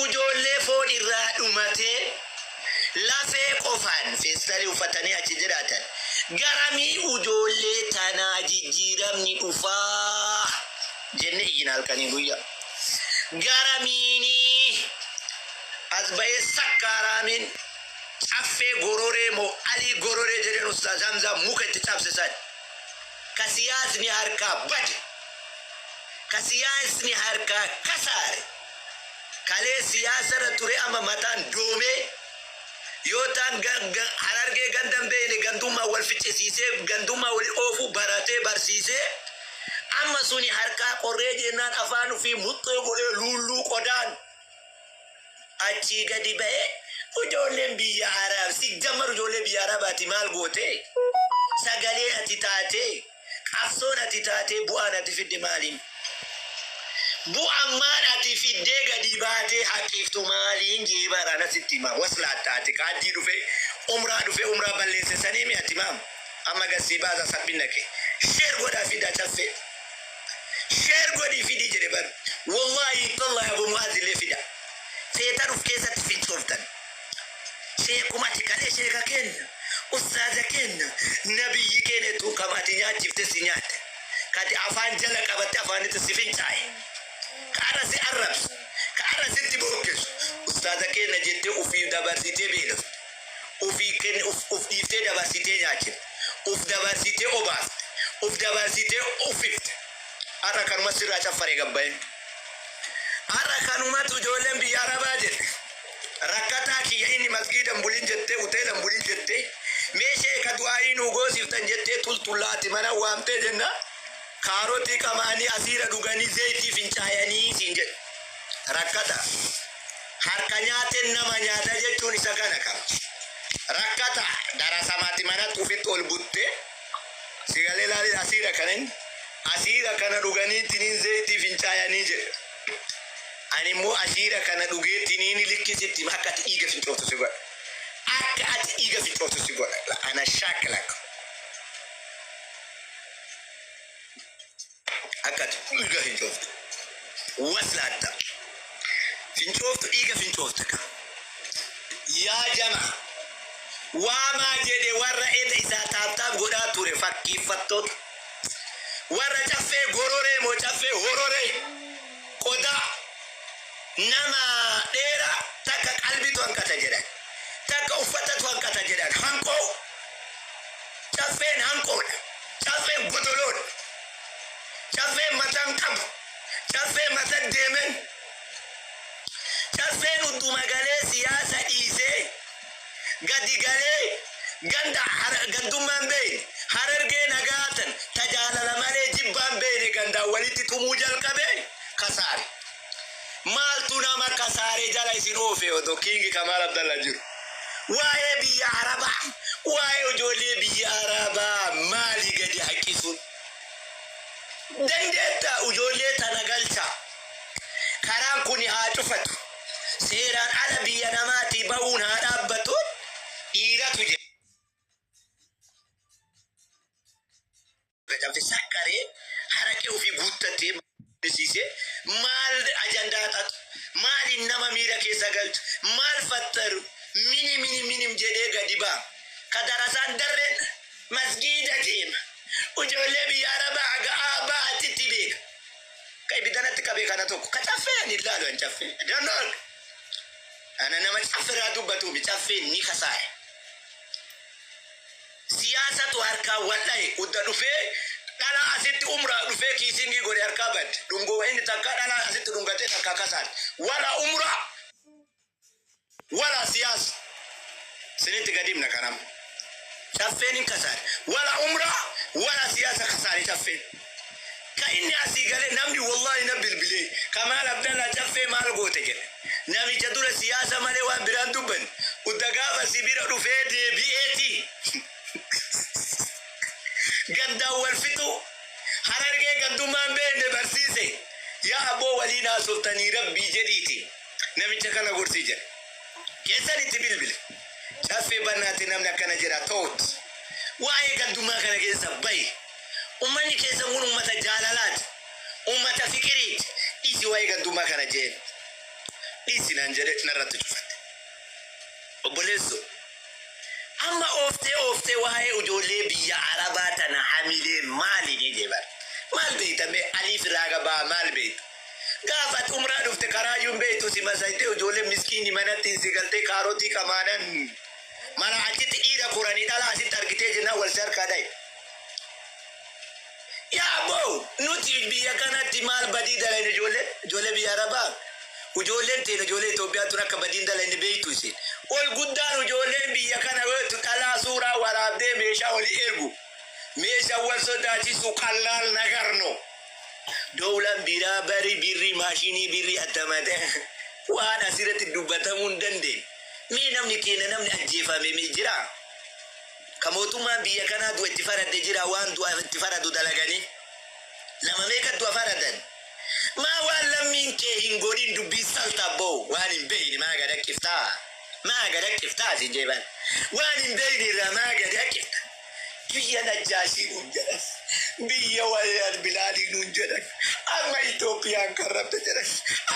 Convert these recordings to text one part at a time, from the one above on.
Ujoollee foon irraa dhumatee lafee qofaan feestalii uffatanii achi jiraatan. Garamii ujoollee tanaa jijjiiramni dhufaa jenne iyyina halkanii guyyaa. Garamiinii as ba'ee sakkaaraamiin Caffee gororee moo Alii gororee jedheen Ustaaz Hamzaa muka itti cabse san. Ka siyaasni harkaa bade. Ka siyaasni harkaa kasaare. Kalee siyaasarra ture amma mataan doomee yoo taan Harargee ganda hin beekne gandummaa wal ficcisiisee gandummaa wali oofuu baratee barsiisee amma suni harkaa qorree jennaan afaan ofii muxxee godhee luulluu qodaan achii gadi ba'ee ijoolleen biyya Arab sijjammar ijoollee biyya Arabaati maal goote sagalee ati taatee qabsoon ati taatee bu'aan ati fidde maaliin bu'aan maal ati fiddee gadi baatee haqiiftu maaliin jee bara ana sitti hima waslaatta ati kaajjii dhufee umraa dhufee umraa balleesse sanii mi ati maam amma gassii baasa salphina kee sheer godhaa fidaa caffee Share godhii fidii jedhe bar. Wallahi tallahi Abu Mu'aaz illee fida. Feetan uf keessatti fincooftan. Sheekuma ati kalee sheeka keenna, ustaaza keenna, nabiyyi keenya jettuun kam ati nyaachifte si nyaatte. Ka ati afaan jala qabatte afaanitti si fincaaye. Ka arra si arrabsu, ka arra sitti bookkesu. Ustaaza keenna jettee ufii dabarsitee beelofte. Ufii kenne uf uf dhiiftee dabarsitee nyaachifte. Uf dabarsitee obaafte. Uf dabarsitee uffifte. Har'a kanuma sirraa caffaree gabbaye. Har'a kanumatu ijoolleen biyya Arabaa jedhe. Rakkataa kiyya inni masgiida hin bulin jettee hoteela hin bulin jettee mee sheeka du'aa'ii nuu goosiftan jettee tultullaati mana waamtee jenna kaarotii qama'anii asiira dhuganii zeeyitii fincaayanii siin jedhe. Rakkata. Harka nyaateen nama nyaata jechuun isa kana qaba. Rakkata darasamaati manatti ufitti ol butte sigalee laali asiira kana inni asiira kana dhuganii tiniin zeeyitii fincaayanii jedhe. Ani immoo asiira kana dhugee tiniini likkisitti hima akka ati dhiiga fincooftu si godha. Akka ati dhiiga fincooftu si godha. Ana shaakalak. Akka ati dhiiga fincooftu. Waslaatta. Fincooftu dhiiga fincoofta ka. Yaa jama. Waamaa jedhe warra eda isaa taaptaap godhaa ture fakkiiffattoota. Warra caffee gororee moo caffee hororee qodaa nama dheeraa takka qalbitu hanqata jedhan. Takka uffatatu hanqata jedhan. Hanqoo. Caffeen hanqoodha. Caffeen godoloodha. Caffeen mataa hin qabu. Caffeen mata deemen. Caffeen udduma galee siyaasa dhiisee gadi galee ganda gandummaa hin beekne Harargee nagaatan ta jaalala malee jibbaa hin beekne gandaan walitti tumuu jalqabe kasaare. Maaltu nama kasaare jala isin oofe odoo King Kamaal Abdalla jiru. Waa'ee biyya Arabaa, waa'ee ijoollee biyya Arabaa maali gadi haqqisuun? Dandeetta ijoollee tana galcha. Karaan kuni haa cufatu. Seeraan ala biyya namaatii ba'uun haa dhaabbatu. Dhiiratu jedhe. Cabse sakkaree haraqee ofii guuttatee barsiisee maal ajandaa xaxu maaliin nama miira keessa galchu maal fattaru mini mini minim jedhee gadi ba'a. Ka darasaan darreen masgiida deema. Ijoollee biyya Arabaa haga baatitti beeka. Ka ibidda qabee kana tokko ka caffee ani ilaalu an caffee. Don't Ana nama caffeerraa dubbatuufi caffeen ni kasaare. Siyaasatu harkaan wal dhahe udda dhufee dhalaa asitti umraa dhufee kiisingii godhe harkaa badde dhungoo inni takka dhalaa asitti dhungatee takka kasaarte wala umraa wala siyaasa sinitti gadi himna kanam caffeen hin kasaare wala umraa wala siyaasa kasaare caffeen Ka inni asii galee namni wallahi na bilbilee Kamaal Abdallaa Caffee maal goote jedhe. Namicha dura siyaasa malee waan biraan dubbanne. Udda gaafa si bira dhufee deebi'eeti. Gandaan wal fixuu. Harargee gandummaan beekne barsiise. Yaa abboo waliin haasoftanii rabbii jedhiiti. Namicha kana gorsii jedhe. Keessan itti bilbile. Caffee bannaatti namni akkana jedha toot. Waa'ee gandummaa kana keessa bahi. Ummanni keessan kun ummata jaalalaati. Ummata fiqiriiti. Dhiisi waa'ee gandummaa kana jeen. Dhiisi naan jedhee narratti cufatte. Obboleessoo, amma ooftee ooftee waa'ee ijoollee biyya Arabaa tana hamilee maali ni jee bar. Maal beeyta mee aliif irraa gabaa maal beeyta? Gaafa ati umraa dhufte karaayyuu hin beeytu si masaytee ijoollee miskiini manatti si galtee kaarotii qamaanan mala achitti dhiira koranii dhala asitti argitee jennaan wal si harkaa dhaye. Yaa boo, nuti biyya kanatti maal badii dalayne? Ijoollee biyya Arabaa, ijoolleen teenya, ijoollee Itoophiyaa tun akka badiin dalayne beektu isin. Ol guddaan ijoolleen biyya kana yoo dhalaa suuraa waraabdee meeshaa walii ergu, meeshaa wal sodaachisu qallaal nagarno. Dowlaan biraa bari birrii maashinii birrii attamate waan asirratti dubbatamuu hin dandeenye. Mee namni keenya namni ajjeefame mee jira? Ka mootummaan biyya kanaa du'a itti faradde jira? Waan du'a itti faradu dalaganii nama meeqa du'a faradan? Maa waan lammiin kee hin godhin dubbii salta boo, waan hin beeyne maa gad haqqiftaa? Maa gad haqqiftaa siin jeeban? Waan hin beeyne irraa maa gad haqqifta? Biyya Najjaashii nuun jedhan, biyya Waliyaan Bilaalii nuun jedhan, amma Itoophiyaan karrabde jedhan,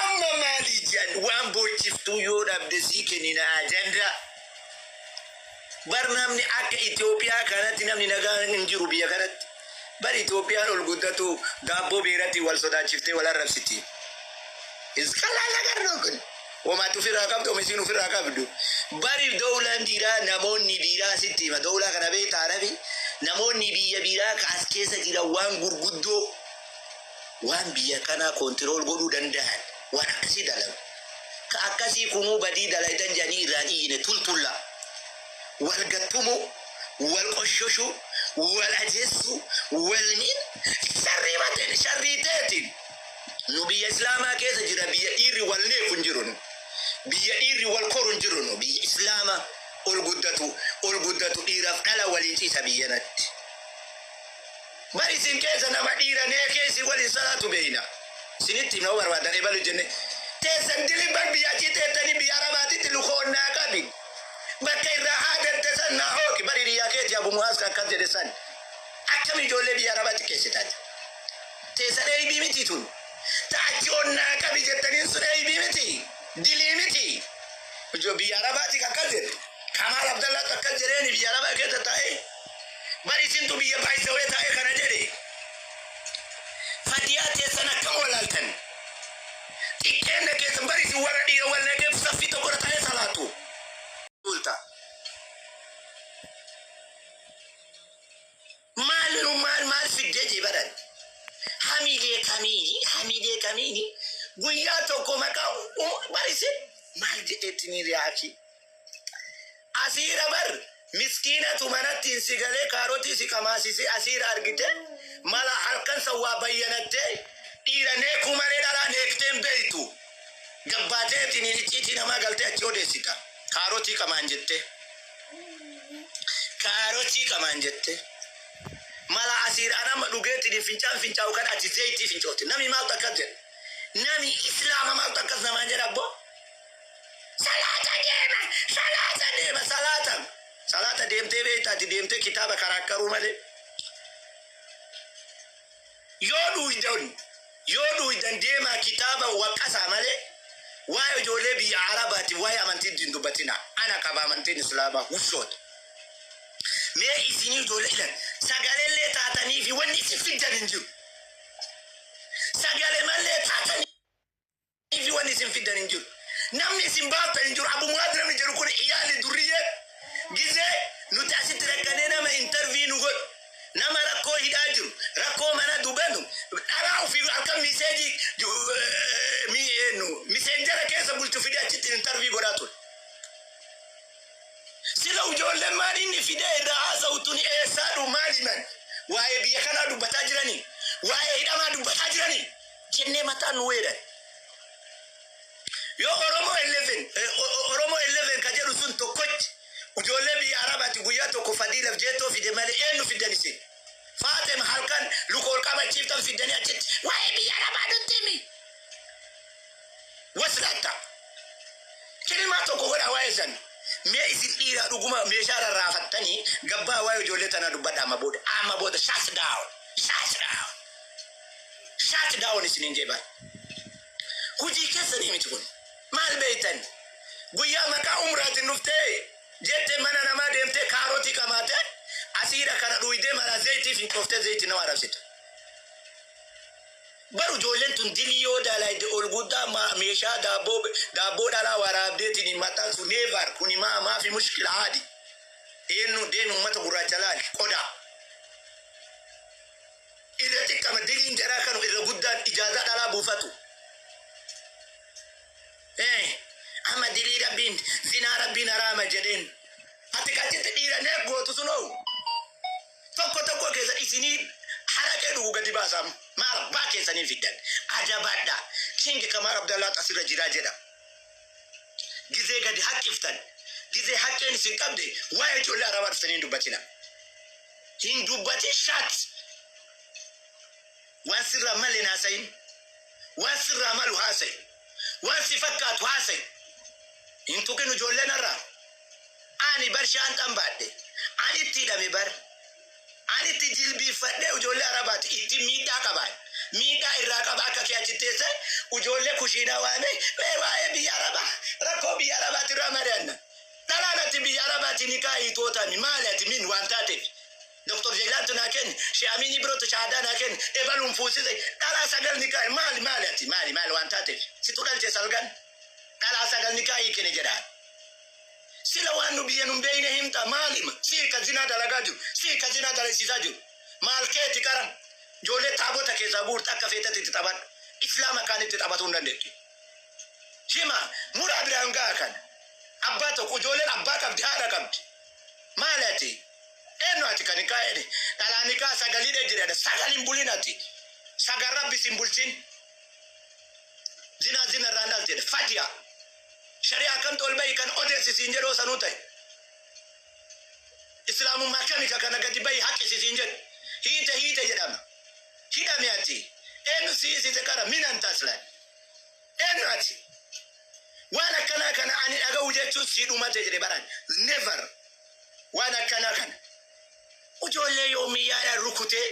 amma maalii jedhan? Waan boochiftuu yoo dhabde sii kennina ajandaa. Bar namni akka Itoophiyaa kanatti namni nagaan hin jiru biyya kanatti. Bar Itoophiyaan ol guddatu daabboo beeratti wal sodaachiftee wal arrabsiti. Isqalaa lagarnoo kun. Womaatti ofirraa qabdu, oma isiin ofirraa qabdu. Bari dowlaan biraa namoonni biraa sitti hima. Dowlaa kana beektaa Arabi? Namoonni biyya biraa ka as keessa jiran waan gurguddoo, waan biyya kanaa control godhuu danda'an waan akkasii dalagu. Ka akkasii kunuu badii dalaydan jedhanii irraan iyyine tultulla. Wal gattumuu, wal qoshoshuu, wal ajeessuu, wal miin sharrii mateen sharrii teetiin. Nu biyya Islaamaa keessa jira, biyya dhiirri wal neeku hin jiru nu. Biyya dhiirri wal koru hin jiru nu. Biyya Islaamaa ol guddatu, ol guddatu dhiiraaf dhala waliin ciisa biyyanatti. Bar isin keessa nama dhiira neekee isin waliin salaatu beeyna. Isinitti himna, yoo barbaadan ebalu jenne. Teessan dili bar biyya achii teettanii biyya Arabaatitti lukoonnaa qabi. Bakka irraa haadatte san naa hooqi, bar hiriyaa keeti Abu Mu'aaz akkas jedhe san. Akkam ijoollee biyya Arabaa xiqqeessitan? Teessan eeybii miti tun. Ta achi onnaa qabi jettaniin sun eeybii miti. Dilii miti. Ijoo biyya Arabaati akkas jedhe. Kamaal Abdallaatu akkas jedheeni biyya Arabaa keessa taa'ee. Bar isintu biyya baay'isawee taa'ee kana jedhe. Fatiyaa teessan akkam walaaltan? Xiqqeenna keessan bar isin warra dhiira wal naqee saffii tokko irra taa'ee salaatu. Bulta. Maal nu maal maal fiddee jee baran? Hamilee kamiini, hamilee kamiini guyyaa tokko maqaa bar isin maal jedheetti ni riyaakii. Asiira bar miskiinatu manattiin si galee kaarotii si qamaasisee asiira argite mala halkan san waa bayyanattee dhiira neekuu malee dhalaa neektee hin beeytu. Gabbaateetiin icciitii namaa galtee achi odeessita. Kaarotii qamaan jettee. Kaarotii qamaan jettee. Mala asiira an amma dhugeetiin fincaan fincaa'u kan ati zeeyitii fincoofte. Nami maaltu akkas jedha? Nami Islaama maaltu akkas namaan jedha abboo? Salaata deema, salaata deema, salaata. Salaata deemtee beekta ati deemtee kitaaba karaakkaruu malee. Yoo dhuuydan deemaa kitaaba waqqasaa malee waa'ee ijoollee biyya Arabaatiif waa'ee amantiin hin dubbatina. Ana qaba amantiin Islaamaa hushoota. Mee isinii ijoollee ilan sagalellee taatanii fi wanni isin fiddan hin jiru. Sagale malee taatanii fi wanni isin fiddan hin jiru. Namni isin baaftan hin jiru. Abu Mu'aaz namni jedhu kun iyaali durriyyee gizee nuti asitti rakkanee nama interview nu godhu. Nama rakkoo hidhaa jiru, rakkoo mana dubanu, dharaa ofii halkan message Messenger keessa bulchu fidee achitti interview godhaa ture. Sila ijoolleen maal inni fidee irraa haasa'u tuni eessaa dhufu, maal himan? Waa'ee biyya kanaa dubbataa jiranii? Waa'ee hidhamaa dubbataa jiranii? Jennee mataan nu weeran. Yoo Oromoo 11, Oromoo 11 ka jedhu sun tokkochi ijoollee biyya Arabaati guyyaa tokko Fadiilaf jeettoo fide malee eenyu fiddan isin? Faatem halkan luka ol qabachiiftan fiddanii achitti waa'ee biyya Arabaa nutti himi. Waslaatta. Kilmaa tokko godhaa waa'ee san. Mee isin dhiiraa dhuguma meeshaa rarraafattanii gabbaa waa'ee ijoollee tanaa dubbadha amma booda. Amma booda shut down. Shut down. Shut down isiniin jee bara. Hojii keessanii miti kun. Maal beektu? beeytan. Guyyaa maqaa umraatiin dhuftee jette mana namaa deemtee kaarotii qamaate asiidha kana dhuydee mara zayitii fincooftee zayitii nama arabsita. Bar ijoolleen tun dilii yoo dalayde ol guddaa meeshaa daabboo daabboo dhalaa waraabdeetiin hin maxxansu, never. Kuni maa maafi mushkila haadi. Eenyu deemi uummata gurraacha laali qodaa. Irra xiqqama diliin jaraa kanu irra guddaan ijaazaa dhalaa buufatu. Amma dilii Rabbiin zinaa Rabbiin haraama jedheen. Ati kachitti dhiira neef gootu sunoo tokko tokko keessa isinii haraqee dhugu gadi baasam maal abbaa keessanii fiddan ajabaadha. King Kamaal Abdallaa asirra jiraa jedha. Gizee gadi haqqiftan, gizee haqqeen isin qabde, waa'ee ijoollee arabaa dhuftanii hin dubbatina. Hin dubbatin, shaat waan sirraa malle hin haasayin, waan sirraa malu haasayi, waan si fakkaatu haasayi. Hin tuqin ijoollee narraa. Ani bar shaanxan baadhe. Ani itti hidhame bar. Ani itti jilbiiffadhee ijoollee arabaati itti miidhaa qabaan. Miidhaa irraa qaba. Akka kee achi teesse ijoollee kushiinaa waame mee waa'ee biyya arabaa, rakkoo biyya arabaati irraa mari'anna. Dhalaan ati biyya arabaati ni kaa'ii tootami maali ati min waan taateef. Dr. Jailaantu naa kenne, Shee Amiinii birootu shahaadaa naa kenne, ebaluun fuusise, dhalaa sagal ni kaa'e, maali maali ati maali maali waan taateef. Situ dhalche salgan, dhalaa sagal ni kaa'ii kenne jedhaan. Sila waan nu biyya nun beeyne himta maalima sii ka zinaa dalagaa jiru, sii ka zinaa dalagsiisaa jiru, maal keeti qara ijoollee taabota keessaa guurta akka feetatti itti taphadhu, islaama kaan itti taphatuu hin dandeettu. Hima muraa biraan gaha kana abbaa tokko ijoolleen abbaa qabdi, haadha qabdi. Maali ati, eenyu ati kan nikaa jedhe dhalaa nikaa sagalidhe jedhe sagal hin bulin, ati sagal rabbi sin bulchin, zinaa zina irraan dhalte jedhe fatiya. Shari'aa kamtu ol bahi kan odeessi siin jedhoo sanuu ta'e. Islaamummaa kami ka kana gadi bahi haqisi siin jedhu. Hiite hiite jedhama. Hidhame ati. Eenyu si hiisise qara min anta aslan. Eenyu ati. Waan akkanaa kana ani dhaga'u jechuun si dhumate jedhe baraan. Never. Waan akkanaa kana. Ijoollee yoomiyyaadhaan rukutee,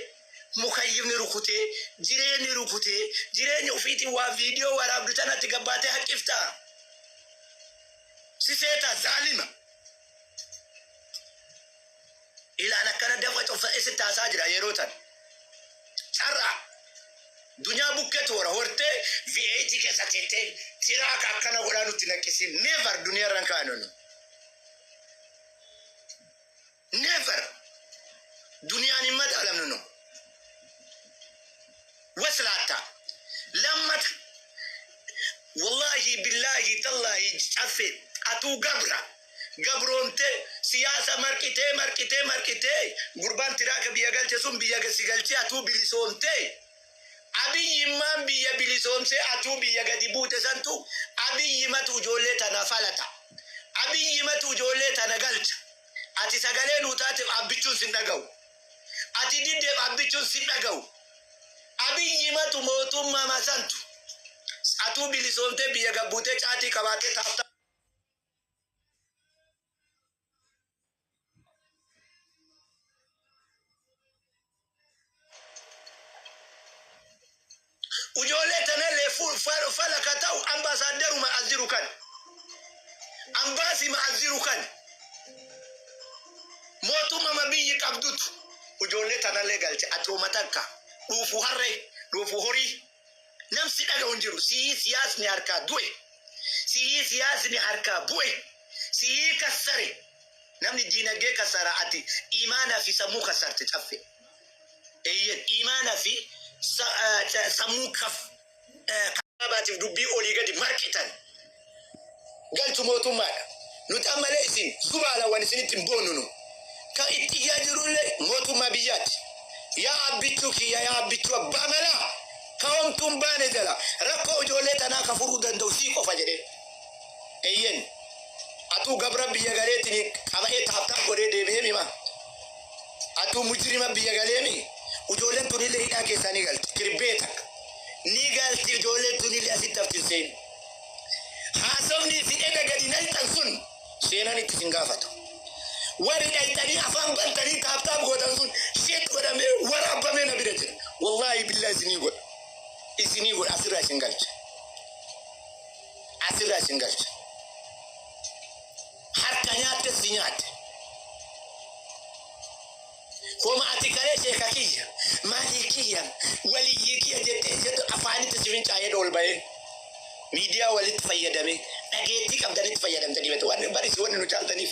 mukayyifni rukutee, jireenyi rukutee, jireenya ofiitiin waa viidiyoo waraabdu tanatti gabbaatee haqqiftaa. Si seetaa zaalima. Ilaan akkana dafa cofsadhee sitti haasaa jira yeroo tan. Carraa. Dunyaa bukkee toora hortee V8 keessa teettee tiraaka akkana godhaa nutti naqqisin. Never, duniyaa irraan kaanu nu. Never. Duniyaan hin madaalamnu nu. Waslaatta. Lammata. Wallaahi billaahi tallaahi caffe atuu gabra. Gabroomtee siyaasa marqitee marqitee marqitee gurbaan tiraaka biyya galche sun biyya si galchee atuu bilisoomtee. Abiyyimmaan biyya bilisoomsee atuu biyya gadi buute santu abiyyimatu ijoollee tana falata. Abiyyimatu ijoollee tana galcha. Ati sagalee nuu taateef abbichuun sin dhaga'u. Ati diddeef abbichuun sin dhaga'u. Abiyyimatu mootummaa masantu. Atuu bilisoomtee biyya gabbuutee caatii qabaatee taaftaa. Ijoollee tanallee fala ka ta'u ambaasaaddaruma as jiru kan. Ambaasima as jiru kan. Mootummaa biyyi qabdutu ijoollee tanallee galche. Atooma takka dhuufu harree dhuufu horii namsi dhaga'u hin jiru. Sihii siyaasni harkaa du'e. Sihii siyaasni harkaa bu'e. Sihii kassare. Namni diinagdee kassara, ati imaanaa fi sammuu kassarte caffe. Eeyyen, imaanaa fi sammuu kaf kaabaatiif dubbii olii gadi marqitan galchu mootummaadha. Nuti ammalee isin zubaalawwan isinitti hin boonnu nu. Ka itti iyyaa jirullee mootummaa biyyaati. Yaa abbichuu kiyya, yaa abbichuu abbaa malaa ka homtuun baane jala rakkoo ijoollee tanaa ka furuu danda'u sii qofa jedhee. Eeyyen, atuu gabra biyya galeetiin qaba'ee taaptaap godhee deebi'ee mima. Atuu mujrima biyya galeemi ijoolleen tunillee hidhaa keessaa ni galti. Kirbee takka. Ni galti ijoolleen tunillee asitti hafti hin seenu. Haasofni isin eda gadi nayxan sun seenaan itti isin gaafatu. Warri dhayxanii afaan bantanii tap tap gootan sun shit godhamee waraabamee na bira jira. Wallaahi billahi isinii godha. Isinii godha, asirraa isin galcha. Asirraa guddaa isin galcha. Harka nyaatte si nyaatte. Homa ati kalee sheeka kiyya, maalii kiyya, waliyyii kiyya jettee jettu afaanitti si fincaa'ee ol ba'ee miidiyaa walitti fayyadamee dhageettii qabdanitti fayyadamtanii beektu. Wanni bari isin wanni nu caaltaniif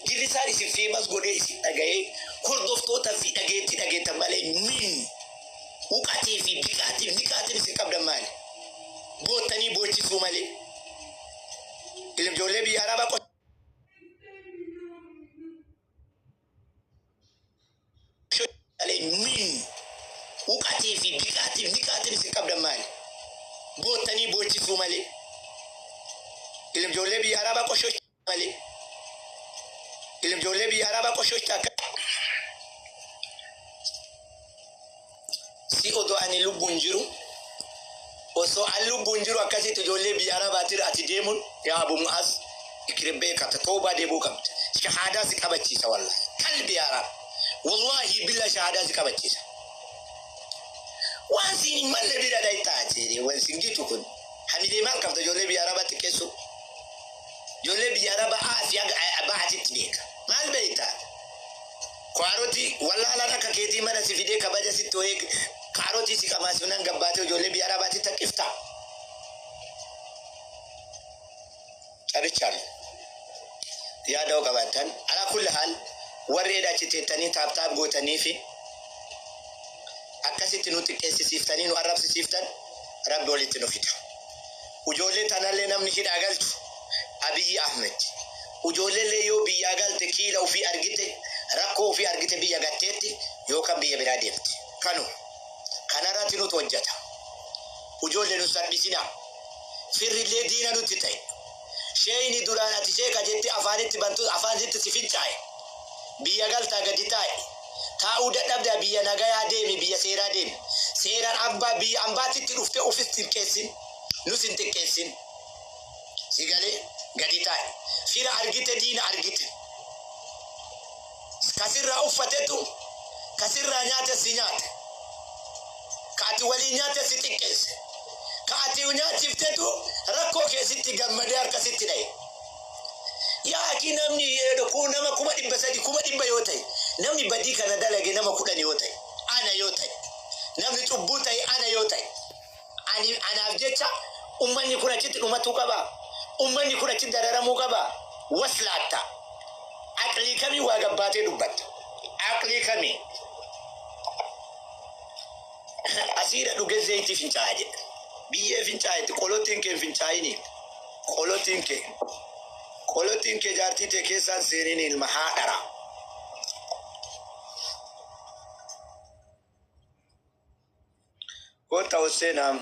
girrisaan isin famous godhee isin dhaga'ee hordoftoota fi dhageettii dhageettan malee min uqatii fi biqaatii fi niqaatiin isin qabdan maali? Boottanii boochisuu malee. Ijoollee biyya Arabaa malee min uqatii fi biqaatii fi niqaatiin isin qabdan maali? Boottanii boochisuu malee. Ijoollee biyya Arabaa qoshoo malee. Ijoollee biyya Arabaa qoshoo akka si odoo ani lubbuun jiru, osoo an lubbuun jiru akkasitti ijoollee biyya Arabaatiin ati deemuun, yaa Abu Mu'az ikribbee qabda, toobaa deebuu qabda. Shahaadaa si qabachiisa, wallahi. Kalbi yaa Arab. Wallahi billa shahaadaa si qabachiisa. Waan siin hin malle bira dhayxaa jedhee waan sin gitu kun. Hamilee maal qabda ijoollee biyya Arabaa xiqqeessu? Ijoollee biyya Arabaa A fi haga baatitti beeka. Maal beektaa? Kaarotii wallaalaan akka keetii mana si fidee kabaja sitti ho'ee kaarotii si qamaasifnaan gabbaatee ijoollee biyya Arabaatti taqqiftaa. Cabichaan yaada yoo qabaattan, alaa kulli haal, warri edha achi teettanii tap tap gootanii fi akkasitti nu xiqqeessisiiftanii nu arrabsisiiftan, Rabbi walitti nu fida. Ijoollee tanallee namni hidhaa galchu Abiyyi Ahmed. Ijoolleellee yoo biyyaa galte, kiila ofii argite, rakkoo ofii argite, biyya gatteetti yookaan biyya biraa deemti. Kanu kanarratti nutu hojjeta. Ijoollee nu salphisinaa. Firrillee diina nutti ta'e. Sheeyni duraan ati sheeka jettee afaanitti bantus afaan sitti si fincaa'e. Biyya galtaa gadi taa'i. Taa'uu dadhabdaa biyya nagayaa deemi, biyya seeraa deemi. Seeraan abbaa biyya ambaatitti dhuftee ofis xiqqeessin, nus hin xiqqeessin. Si galee gadi taa'i. Fira argite, diina argite. Kasirraa uffatetu kasirraa nyaate si nyaate. Ka ati waliin nyaate si xiqqeesse. Ka ati nyaachiftetu rakkoo keessatti gammadee harka sitti dha'e. Yaaki namni kun nama 300,000, 100,000 yoo ta'e, namni badii kana dalage nama 10 yoo ta'e, ana yoo ta'e, namni cubbuu ta'e ana yoo ta'e, ani anaaf jecha ummanni kun achitti dhumatuu qaba, ummanni kun achitti dararamuu qaba? Waslaatta, aqlii kamii waa gabbaatee dubbatta? Aqlii kamii? Asiira dhuge zayitii fincaa'aa jedha. Biyyee fincaa'etti qolottiin kee hin fincaa'ini. Qolottiin kee jaartii tee keessaan seeniin, ilma haadhara. Kottaa ol seenaa.